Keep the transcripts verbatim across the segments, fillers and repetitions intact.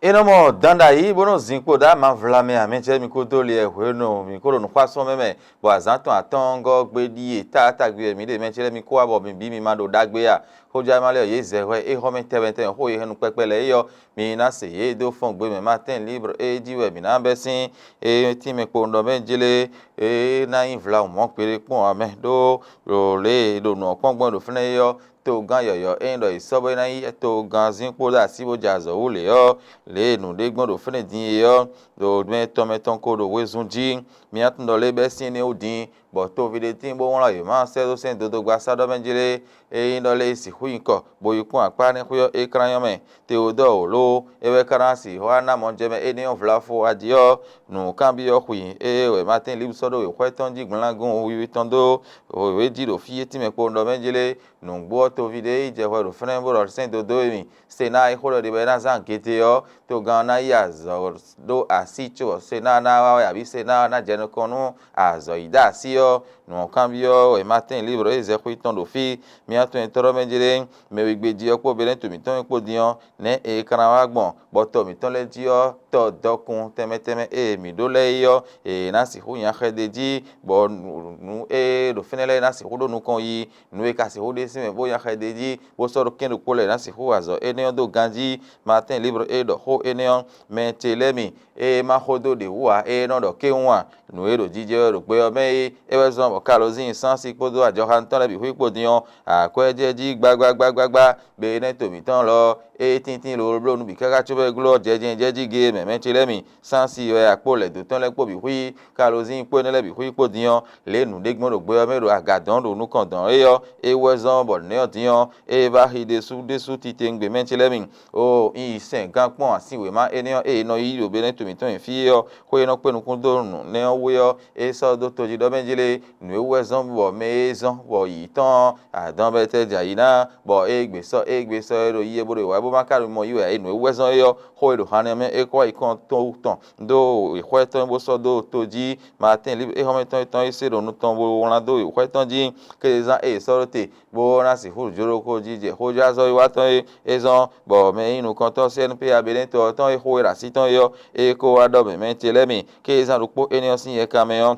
È nɔ mɔ danɖa yí bó nɔ́ zin kpo ɖó amavlamɛ ǎ, mɛ ce lɛ́ɛ mi kúdó li wɛ hwenu mǐ ko ɖo nǔxwásɔ́ mɛ mɛ, bɔ azǎn tɔn atɔ́ɔ́ngɔ́ gbe ɖíe tátágbe wɛ mǐ ɖe, mɛ ce lɛ́ɛ mi kú wá bɔ mǐ bǐ mi ma ɖo ɖagbe a? Xójánúmá lɛ́ɛ yě zɛ hwɛ é xɔ́ mɛ tɛnmɛ tɛnmɛ xó e hɛn nú kpɛkpɛ lɛ́ɛ é ɔ́, mi ná se yě dó fɔ́n gbe mɛ Matín Libre é jí wɛ mǐ ná bɛ́ sín. É tínmɛ kpowun ɖɔ mɛ jlé é ná nyí vlawun mɔ̌ gbeɖé kpɔ́n ǎ mɛ, ɖó ɖo lě e è ɖo nǔ ɔ́ kpɔ́n gbɔn ɖo fínɛ́ é ɔ́, togán yɔ̌yɔ́ e nyí ɖɔ è sɔ́ bɔ é ná nyí togán zín kpódó así bó jɛ azɔ̌ wú lě ɔ́, lě e nǔɖé gbɔn ɖo fínɛ́ din é ɔ́, ɖo mɛ tɔn mɛ tɔn ko ɖo wezun jí. Mi ná tunwun ɖɔ lě bɛ́ sín énɛ́ wú din, bɔ toví ɖé tíin bó wlán yě má sɛ́ dó sɛ́n dodogba sá ɖɔ mɛ jlé, é nyí ɖɔ lě e sixú nyí kɔ, bó yi kpɔ́n akpá énɛ́ xwé ɔ́, é klán nyɔ́ mɛ. Teodɔ́ɔ wǒ ló, é wɛ ka ná sixú wá ná mɔjɛmɛ énɛ́ ɔ́ vlafo wá jí ɔ́, nǔkanbyɔ́ xwi e wɛ Matín Libre sɔ́ ɖó wěxwɛ́ tɔn jí gblangún wiwi tɔn dó wěwé jí ɖo fí e tínmɛ kpowun ɖɔ mɛ jlé. Nǔgbó ɔ́, toví ɖé yi jɛ hwɛ ɖo fínɛ́ bó ɖɔ sɛ́n dó dó e mi. Senáa e xó ɖɔ ɖi bɔ é ná zán gete ɔ́, togán ɔ́ ná yí azɔ̌ ɖó así có Senáa ná wá wɛ abǐ Senáa ɔ́ ná jɛ nukɔn nú azɔ̌ yí dó así ɔ́, nǔ ɔ́ kanbyɔ́ wɛ Matín Libre e zɛ xwé tɔn ɖo fí. Mi wá tunwun etɔ́ ɖɔ mɛ jlé, mɛ wegbe jí ɔ́ kpó Benɛ́tu mǐtɔn e kpó din ɔ́, nɛ̌ è ka ná wá gbɔn, bɔ tɔ mǐtɔn lɛ́ɛ jí ɔ́, tɔ dɔkun tɛnmɛ tɛnmɛ e mǐ ɖó lɛ́ɛ é ɔ́, è nǎ sixú nyi axɛ d'é jí, bɔ nǔ e ɖo fínɛ́ lɛ́ɛ ná sixú ɖó nukɔn yi. Nǔ e ka sixú ɖe sín mɛ bó nyi axɛ d'é jí, bó sɔ́ ɖo kɛ́n ɖokpó lɛ́ɛ ná sixú wa azɔ̌ énɛ́ ɔ́ dó ganjí. Matín Libre e ɖɔ xó énɛ́ ɔ́, mɛ ce lɛ́ɛ mi, ée ma xó dó ɖě wú ǎ, é nɔ ɖɔ kéwún a? Nǔ e ɖo jijɛ wɛ ɖo gbɛ ɔ́ mɛ é, é wɛ zɔ́n bɔ Kalozín Sási kpódó ajɔxanú tɔn lɛ́ɛ bǐ xwí kpo din ɔ́, akwɛ́ jɛ jí gbágbágbágbágbá. Benɛ́to mǐtɔn lɔ ɔ́, é tíntín loblóbló nú bǐ káká cóbɔ é glɔ́ jɛjɛjɛ jí géé mɛ mɛ ce lɛ́ɛ mi. Sási wɛ akpó lɛ̌ dó tɔn lɛ́ɛ kpó bǐ xwí, Kalozín kpó énɛ́ lɛ́ɛ bǐ xwí kpo din ɔ́, lě e nǔɖé gbɔn ɖo gbɛ ɔ́ mɛ ɖo aga dɔn ɖo nukɔn dɔn é ɔ́, é wɛ zɔ́n bɔ nɛ̌ ɔ́ din ɔ́, é vá xi ɖésú ɖésú titewungbe mɛ ce lɛ́ɛ mi. Oo, un yi sɛn gán kpɔ́n asín wěma énɛ́ ɔ́, ée è nɔ yí ɖo Benɛ́to mǐtɔn nyi fí é ɔ́, xó e nɔ kpé nukún dó nǔ nɛ́ ɔ́ wú é ɔ́, é sɔ́ dó tojí ɖɔ mɛ jlé. Nǔ e wú wɛ zɔ́n bɔ mɛ e zɔ́n bɔ yǐ tɔn ɔ́, adɔn bɔ é tɛ jɛ ayǐ ná, bɔ é gbe sɔ́ é gbe sɔ́ é ɖo yí é bó ɖo wǎ bó ma ka ɖo mɔ yí wɛ ǎ. Nǔ e wú wɛ zɔ́n é ɔ́, xó e ɖo han nɛ́ mɛ é kɔ wá yi kɔn tɔn wú tɔn dó wěxwɛ́ tɔn e bó sɔ́ dó tojí. Matín Libre é xɔ́mɛ tɔn é tɔn é se ɖo nu tɔn bó wlán dó wěxwɛ́ tɔn jí, kézezán e è sɔ́ ɖó te, bó ná sixú jó ɖokpó jijɛ xójázɔ́wiwa tɔn e é zɔ́n, bɔ mɛ e nyí nukɔntɔ́ C N P A Benɛ́to ɔ́ tɔn e xo e ɖo así tɔn é ɔ́, é ko wá ɖɔ mɛ mɛ ce lɛ́ɛ mi, kézezán ɖokpó énɛ́ ɔ́ sín yɛ kan mɛ ɔ́,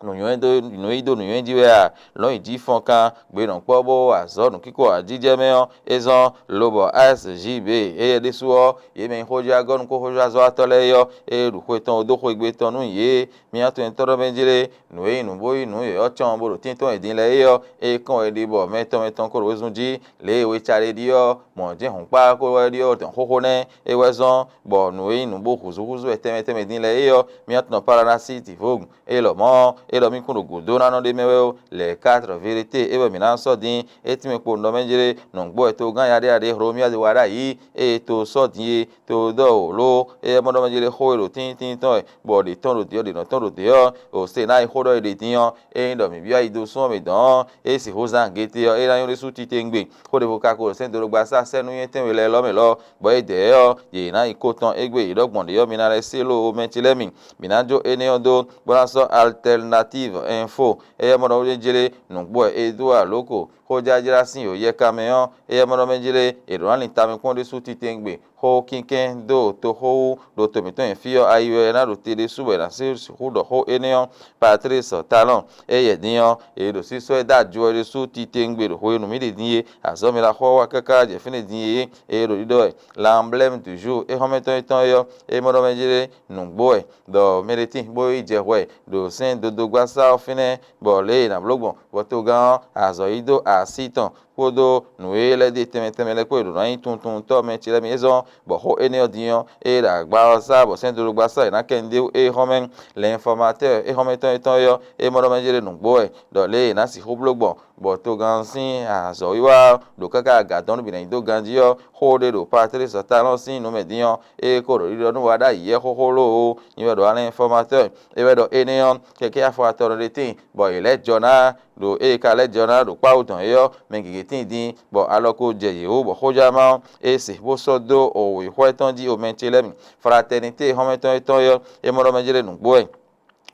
nǔnywɛ́ dó nǔ e yí dó nǔnywɛ́ jí wɛ a? Lɔ̌n yi jí fɔ́n kan, gbe nɔ kpɔ́ bó wa azɔ̌ nǔkínkɔ́ ajijɛ mɛ ɔ́, é zɔ́n, lobɔ A S J B éyɛ́ ɖésú ɔ́, yě mɛ e nyí xójɛ́ agɔ́ nukún xójɛ́ azɔ́watɔ́ lɛ́ɛ é ɔ́, é ɖo xwe tɔn dó xwegbe tɔn nú yě. Mía tɔn e tɔ́ ɖɔ mɛ jlé, nǔ e nyí nǔ bó nyí nǔ yɔ̌yɔ́ cɔn bó ɖo tíntɔ́n e din lɛ́ɛ é ɔ́, é kɔn wɛ ɖi bɔ mɛ tɔn mɛ tɔn ko ɖo wezun jí, lě e we ca ɖe ɖi ɔ́, mɔ̌ jɛ́n hǔnkpá ko wɛ ɖi ɔ́ dɔn xóxó nɛ́ é wɛ zɔ́n, bɔ nǔ e nyí nǔ bó húzúhúzú wɛ tɛnmɛ tɛnmɛ din lɛ́ɛ é ɔ́, mía tɔn Paranasíti Vogn é lɔmɔ̌, é ɖɔ mì kún ɖo gǔdo ná nɔ ɖ'é mɛ wɛ ó, lɛ̌ quatre vérité é wɛ mǐ ná sɔ́ din, é tínmɛ kpo nɔ mɛ jlé, nǔgbó wɛ togán yaɖéyaɖé Hlomia ɖe wa ɖ'ayǐ, ée to sɔ́ din é, to dɔ́ wǒ ló, éyɛ́ mɔ ɖɔ mɛ jlé xó e ɖo tíntín tɔn wɛ, bɔ ɖě tɔn ɖo dě ɔ́, ɖě nɔ tɔn ɖo dě ɔ́, ɖo se ná yi xó ɖɔ è ɖe din ɔ́, ényí ɖɔ mǐ byɔ́ ayi dó sún ɔ́ mǐ dɔn ɔ́, é sixú zán agě te ɔ́, é ná nyɔ́ ɖésú titewungbe. Xó ɖěvo ka ko ɖo sɛ́n dó ɖo gbasá sɛ́n nú nyɛ́tɛ́nwe lɛ́ɛ lɔ́ mɛ lɔ, bɔ é dɛ ɔ́, yě ná yi kó tɔn égbé yě ɖɔ gbɔn ɖě ɔ́, mi ná lɛ́ se lóo mɛ ce lɛ́ɛ mi. Mǐ ná jó énɛ́ ɔ́ dó, bó ná sɔ́ Alternative Info, éyɛ́ mɔ ɖɔ jlé nǔgbó wɛ é dó ǎ lǒ ko, xójlajlá sín wǒ yɛkamɛ ɔ́, éyɛ́ mɔ ɖɔ mɛ jlé è ɖǒ ná lin tamɛ kpɔ́n ɖésú titewungbe. Xó kínkɛ́n dó toxo wú ɖo to mǐtɔn nyi fí ɔ́, ayi wɛ ná ɖo te ɖésú bɔ è nǎ sixú ɖɔ xó énɛ́ ɔ́. Patrice Talon, éyɛ́ din ɔ́, è ɖo sísɔ́ ɛ dó ajo wɛ ɖésú titewungbe ɖo hwenu mǐ ɖe din e, azɔ̌ mǐ ɖo axɔ wá káká jɛ fínɛ́ din e, è ɖo ɖiɖɔ wɛ. L'emblème du jour é xɔ́mɛtɔn étɔn é ɔ́, é mɔ ɖɔ mɛ jlé nǔgbó wɛ, ɖɔ mɛ ɖé tíin bó yi jɛ hwɛ ɖo sɛ́n dodógbasá ɔ́ fínɛ́, bɔ lě e è nǎ bló gbɔn, bɔ togán ɔ́, azɔ̌ yí dó así tɔn kpódó nǔ e lɛ́ ɖe tɛnmɛ tɛnmɛ lɛ́ɛ kpó e ɖǒ ná nyí tuntuntɔ́ mɛ ce lɛ́ɛ mì é zɔ́n, bɔ xó énɛ́ ɔ́ din ɔ́, ée ɖo agbawɔsá bɔ sɛ́n dodógbasá e ná kɛn dó é xɔ́mɛ, l'informateur é xɔ́mɛtɔn étɔn é ɔ́, é mɔ ɖɔ mɛ jlé nǔgbó wɛ, ɖɔ lě e è nǎ sixú bló gbɔn, bɔ togán ɔ́ sín azɔ̌wiwa ɔ́ ɖo káká aga dɔn nú bǐ ná nyi dó ganjí ɔ́, xó ɖé ɖo Patrice Talon sín nu mɛ din ɔ́, é ko ɖo ɖiɖɔ nú wa ɖ'ayǐ yɛ́ xóxó lóo, nyi wɛ ɖo alɛ́n fɔ́matɔ́, é wɛ ɖɔ énɛ́ ɔ́, kɛkɛ́ afɔatɔnɔ ɖé tíin, bɔ yě lɛ́ jɔ ná ɖo ée ka lɛ́ jɔ ná ɖo kpáwú dɔn é ɔ́, mɛ gěgé tíin din, bɔ alɔ ko jɛ yě wú, bɔ xójámá ɔ́, é se bó sɔ́ dó wěxwɛ́ tɔn jí omɛ ce lɛ́ɛ mi. Fratɛnité xɔ́mɛtɔn étɔn é ɔ́, é mɔ ɖɔ mɛ jlé nǔgbó wɛ.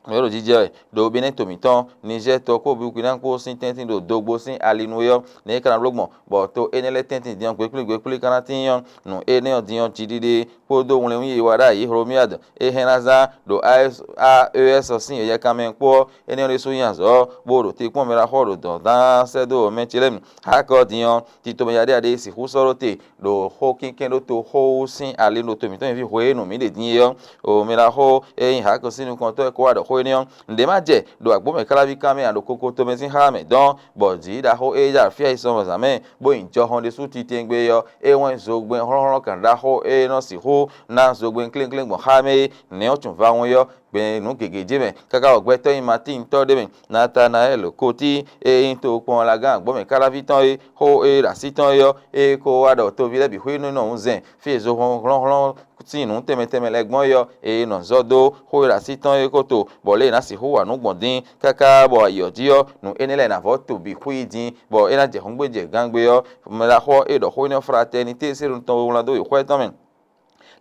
Nǔ e ɖo jijɛ wɛ ɖo Benɛ́ to mǐtɔn, Nizɛ́ɛ to ɔ́ kpó Burkina kpó sín tɛ́ntin ɖo dogbo sín ali nu é ɔ́, nɛ̌ é ka ná bló gbɔn, bɔ to énɛ́ lɛ́ɛ tɛ́ntin din ɔ́ gbegblégbé kplé ka ná tíin ɔ́, nǔ énɛ́ ɔ́ din ɔ́ jiɖiɖe kpódó wlɛnwún e è wa ɖ'ayǐ Hlomyad é hɛn ná zán ɖo A E S ɔ́ sín yɛyɛkanmɛ kpó ɔ́, énɛ́ ɔ́ ɖésú nyí azɔ̌, bó ɖo te kpɔ́n mɛ ɖaxó ɔ́ ɖo dɔ̌n dán sɛ́ dó mɛ ce lɛ́ɛ mi. Hakɔ din ɔ́, titomɛ yaɖéyaɖé e sixú sɔ́ ɖó te ɖo xó kínkɛ́n ɖó toxó wú sín ali ɖo to mǐtɔn nyiví hwenu mǐ ɖe din é ɔ́, o mɛ ɖaxó e nyí Hakɔ sín nukɔntɔ́ wɛ ko wá ɖɔ xó énɛ́ ɔ́, nǔɖé má jɛ ɖo agbǒmɛ káláví kan mɛ a ɖo koko tomɛ sín xá mɛ dɔn, bɔ jǐ ɖaxó e jɛ afí ayisɔnmɔzǎn mɛ, bó nyí jɔhɔn ɖésú titewungbe é ɔ́, é wɛ́n zogbɛ́n hlɔ́nhlɔ́n kan ɖaxó e nɔ sixú ná zogbɛ́n kléŋkléŋ gbɔn xá mɛ é, nɛ̌ ɔ́ tunwun va wɛn é ɔ́, gbɛn nǔ gěgé jɛ mɛ, káká bɔ gbɛtɔ́ e nyí Matín tɔ́ ɖé mɛ, Natanayɛ́li Kotíi e nyí tokpɔnla gán agbǒmɛ káláví tɔn e xó e ɖo así tɔn é ɔ́, é ko wá ɖɔ toví lɛ́ɛ bǐ xwíí ní nɔ wunzɛn fí e zohɔn hlɔ́nhlɔ́n sín nǔ tɛnmɛ tɛnmɛ lɛ́ɛ gbɔn é ɔ́, é nɔ zɔ dó xó e ɖo así tɔn é ko to, bɔ lě e è nǎ sixú wa nǔ gbɔn dín káká bɔ ayǐ ɔ́ jí ɔ́, nǔ énɛ́ lɛ́ɛ nǎ vɔ́ to bǐ xwíí dín, bɔ é ná jɛ hǔngbéjɛ gangbé ɔ́, mɛ ɖaxó ɔ́ e ɖɔ xó énɛ́ ɔ́ Fratɛnitée sín ɖo tɔn wlán dó yi xwɛ tɔn mɛ.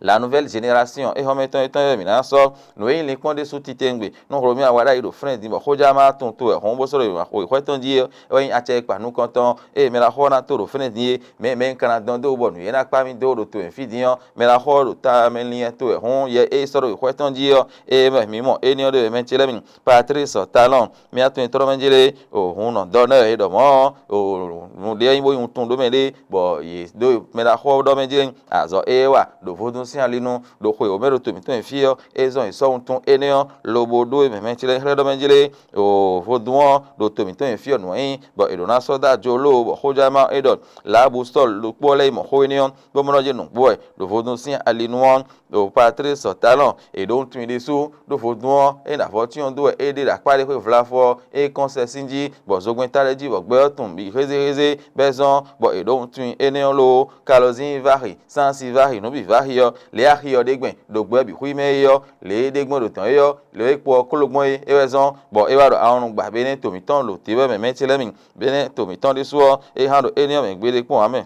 La Nouvelle Génération é xɔ́mɛ tɔn e tɔn wɛ mǐ ná sɔ́. Nǔ e nyí linkpɔ́n ɖésú titewungbe nú Hlomia wa ɖ'ayǐ ɖo Flɛ́n din bɔ xójá ma tunwun to wɛ hɔn bó sɔ́ ɖo yi xwɛ tɔn jí é wɛ nyí acɛ e kpa nukɔn tɔn e mɛ ɖaxó ɔ́ ná to ɖo Flɛ́n din é. Mɛ e mɛ e un ka ná dɔn dó bɔ nǔ e ná kpá mì dó ɖo to mɛ fí din ɔ́, mɛ ɖaxó ɔ́ ɖo ta mɛ linyɛ to wɛ hǔn yɛ e sɔ́ ɖo yi xwɛ tɔn jí ɔ́, é wɛ mǐ mɔ éní ɔ́ ɖe wɛ mɛ ce lɛ́ɛ mi. Patrice Talon, mía tɔn e tlɔ́ mɛ jlé o hun nɔ dɔ nɛ e ɖɔ mɔ̌ o nǔɖé nyí bó nyí wuntun ɖó mɛ ɖé, bɔ yě ɖo mɛ ɖaxó ɔ́ ɖɔ mɛ jlé azɔ̌ e wa ɖo vodún sín ali nu ɖo xwe wǒ mɛ ɖo to mǐtɔn e fí ɔ́, é zɔn yi sɔ́ wuntun énɛ́ ɔ́ lobo ɖó e mɛ mɛ ce lɛ́ɛ xlɛ́ ɖɔ mɛ jlé o vodún ɔ́ ɖo to mǐtɔn e fí ɔ́ nǔ wɛ nyí, bɔ è ɖǒ ná sɔ́ dó ajo lóo bɔ xójá má é ɖɔ Lǎbusɔ́lu ɖokpó ɔ́ lɛ́ yi mɔ xó énɛ́ ɔ́, bó mɔ ɖɔ jɛ nǔgbó wɛ ɖo vodún sín ali nu ɔ́, ɖo Patrice Talon è ɖǒ wuntun i ɖésú ɖó vodún ɔ́, é ɖo avɔ́ cyɔ́n dó wɛ é ɖe ɖo akpá ɖé xwé vlafɔ ɔ́, é kɔn sɛ sín jí, bɔ zogbɛ́n ta lɛ́ɛ jí bɔ gbɛ ɔ́ tunwun bǐ hézéhézé, bɔ é zɔ́n, bɔ è ɖǒ wuntun i énɛ́ ɔ́ lóó, kalɔzín vahi, sánsi vahi, nǔ bǐ vahi ɔ́, lě e axi ɔ́ ɖe gbɛn ɖo gbɛ bǐ xwí mɛ é ɔ́, lě e é ɖe gbɔn ɖo tɔ̌n é ɔ́, lě e é kpo ɔ́ klo gbɔn é, é wɛ zɔ́n, bɔ é wá ɖo awɔnnu gba Benɛ́ to mǐtɔn ɖo te wɛ mɛ Mɛtilɛ́mi. Benɛ́ to mǐtɔn ɖésú ɔ́, é hán ɖo énɛ́ ɔ́ mɛ gbeɖé kpɔ́n ǎ mɛ.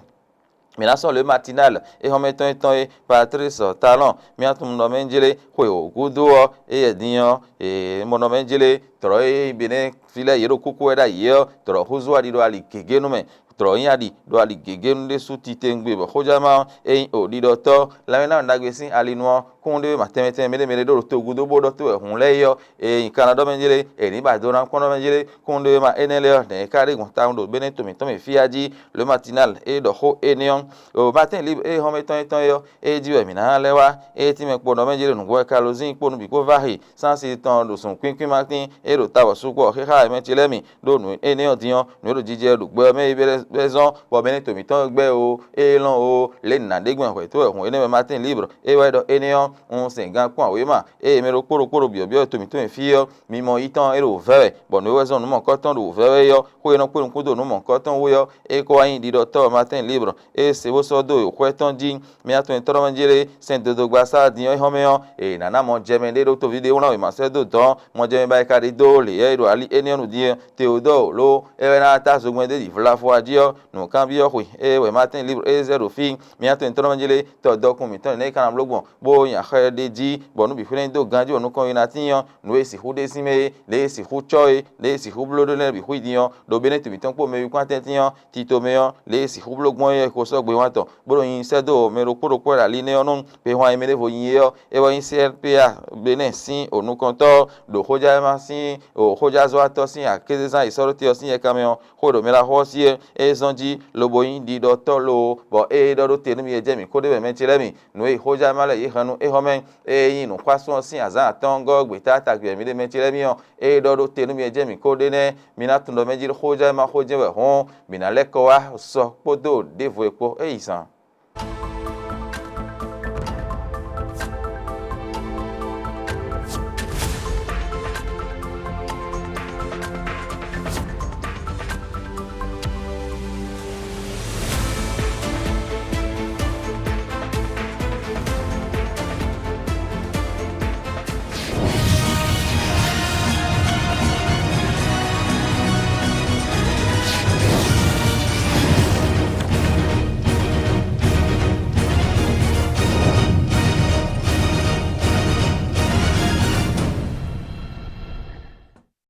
Mǐ ná sɔ́ lě Matinal é xɔ́mɛ tɔn e tɔn é, Patrice Talon, mía tunwun ɖɔ mɛ jlé xwe wǒ gúdo ɔ́, éyɛ́ din ɔ́, e mɔ ɖɔ mɛ jlé tlɔ̌ e nyí Benɛ́ fí lɛ́ɛ yě ɖo kúkú wɛ ɖ'ayǐ ɔ́, tlɔ̌ húzú aɖi ɖo ali gěgé nú mɛ. Tlɔ̌ nyí aɖi ɖo ali gěgé nú ɖésú titewungbe bɔ xójánma ɔ́, é nyí o ɖiɖɔtɔ́ lanmɛnámɛ ɖagbe sín ali nu ɔ́, kún ɖé ma tɛnmɛ tɛnmɛ mɛ ɖé mɛ ɖé ɖó ɖo togun dó bó ɖɔ tó wɛ hǔn lɛ́ɛ é ɔ́, e nyí Kanadɔ mɛ jlé, e ní ba do ná kpɔ́n mɛ jlé, kún ɖé ma énɛ́ lɛ́ɛ ɔ́, nɛ̌ é ka ɖe gbɔn tawun ɖo Benɛ́ to mǐtɔn mɛ fí a jí? Le Matinal é ɖɔ xó énɛ́ ɔ́, o Matín Libre é xɔ́mɛ tɔn étɔn é ɔ́, é jí wɛ mǐ ná lɛ́ wá, é tínmɛ kpo nɔ mɛ jlé nǔgbó wɛ kalozín kpó nǔ bǐ kpó va xi, sánsi tɔn ɖo sǔn kwínkwín Matín é ɖo ta bɔ sukpɔ́ xíxá wɛ mɛ ce lɛ́ɛ mi ɖó nǔ énɛ́ ɔ́ din ɔ́, nǔ e ɖo jijɛ ɖo gbɛ ɔ́ mɛ é bɛ́ zɔ́n, bɔ mɛ nɛ́ to mǐtɔn gbɛ́ o, é lɔ́n o, lě nǎ ɖe gbɔn hwɛ̌ tó wɛ hun énɛ́ mɛ Matín Libre é wɛ ɖɔ énɛ́ ɔ́, un sɛn gan kpɔ́n awěma, ée mɛ ɖokpó ɖokpó ɖo byɔ̌byɔ́ to mǐtɔn e fí ɔ́, mi mɔ yi tɔn é ɖo vɛ́ wɛ, bɔ nǔ e wɛ zɔ́n nǔ mɔ̌kɔ́tɔn ɖo vɛ́ wɛ é ɔ́, xó e nɔ kpé nukún dó nǔ mɔ̌kɔ́tɔn wú é ɔ́, é ko wá nyí ɖiɖɔtɔ́ Matín Libre, é se bó sɔ́ dó xwɛ tɔn jí. Mɛ atɔn e tlɔ́ mɛ jlé sɛn dodogba sá din ɔ́ xɔ́mɛ ɔ́, è nǎ ná mɔ jɛmɛ ɖé ɖó toví ɖé wlán wěma sɛ́ dó dɔ̌n, mɔ jɛmɛ ba e ka ɖi dó lě e ɖo ali énɛ́ ɔ́ nu din ɔ́, Teodɔ́ɔ ló é wɛ ná ta zogbɛ́n ɖé ɖi vlafɔ jí ɔ́, nǔkanbyɔ́ xwe e wɛ Matín Libre é zɛ ɖo fí. Mɛ atɔn e tlɔ́ mɛ jlé tɔ dɔkun mǐtɔn nɛ́ é ka ná bló gbɔn, bó nyi axɛ ɖé jí, bɔ nǔ bǐ xwlɛ́n dó ganjí bɔ nukɔn e ná tíin ɔ́, nǔ e sixú ɖe sín mɛ é, lě e sixú cɔ́ é, lě e sixú bló ɖó lɛ́ɛ bǐ xwí din ɔ́, ɖo Benɛ́ to mǐtɔn kpó mɛwíkún atɛ́ntín ɔ́, tito mɛ ɔ́, lě e sixú bló gbɔn é xo sɔ́ gbe wán tɔn, bó ɖo nyi sɛ́ dó mɛ ɖokpó ɖokpó e ɖo ali nɛ́ ɔ́ nú. Xwehwan e mɛ ɖěvo nyi é ɔ́, é wɛ nyí C R P A Benɛ́ sín onukɔntɔ́ ɔ́, ɖo xójánɔ sín o xójázɔ́watɔ́ sín akézezán e è sɔ́ ɖó te ɔ́ sín yɛkanmɛ ɔ́, xó e ɖo mɛ ɖaxó ɔ́ sí é, é zɔ́n jí, lobo nyí ɖiɖɔtɔ́ loo, bɔ é ɖɔ ɖó te nú mi e jɛ mǐ kó ɖe wɛ mɛ ce lɛ́ɛ mi, nǔ e xójánɔ lɛ́ɛ yě hɛn nú éhɔ́mɛ e nyí nǔxwásún ɔ́ sín azǎn atɔ́ɔ́ngɔ́ ɔ́ gbětátakpɛ mǐɖée mɛ ce lɛ́ɛ mi ɔ́, é ɖɔ ɖó te nú mi e jɛ mǐ kó ɖe nɛ́, mi ná tunwun ɖɔ mɛ jí xójánɔ xó jɛ́n wɛ hɔ́n, mǐ ná lɛ́ kɔ wá sɔ kpódó ɖěvo e kpó. É yi zan.